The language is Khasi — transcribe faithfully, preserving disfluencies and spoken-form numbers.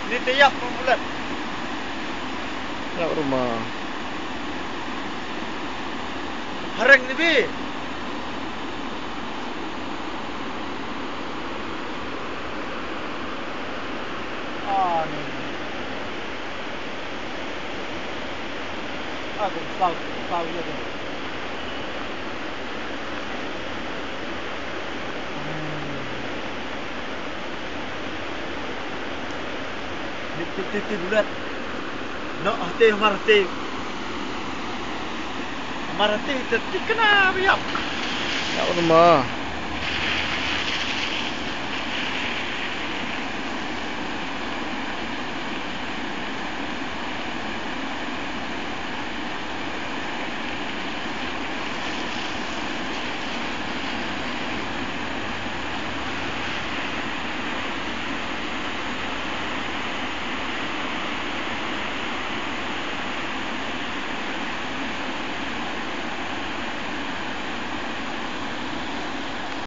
Ni te ïap ma bulat. Ïap ruma. Hareng ni bi. Ah, ni. Ah, kong saw, saw ïa kong. Hmm. Ni ti ti ti bulat. No, hati hamar hati. Hamar hati ti ti kena biap. Ïap ruma.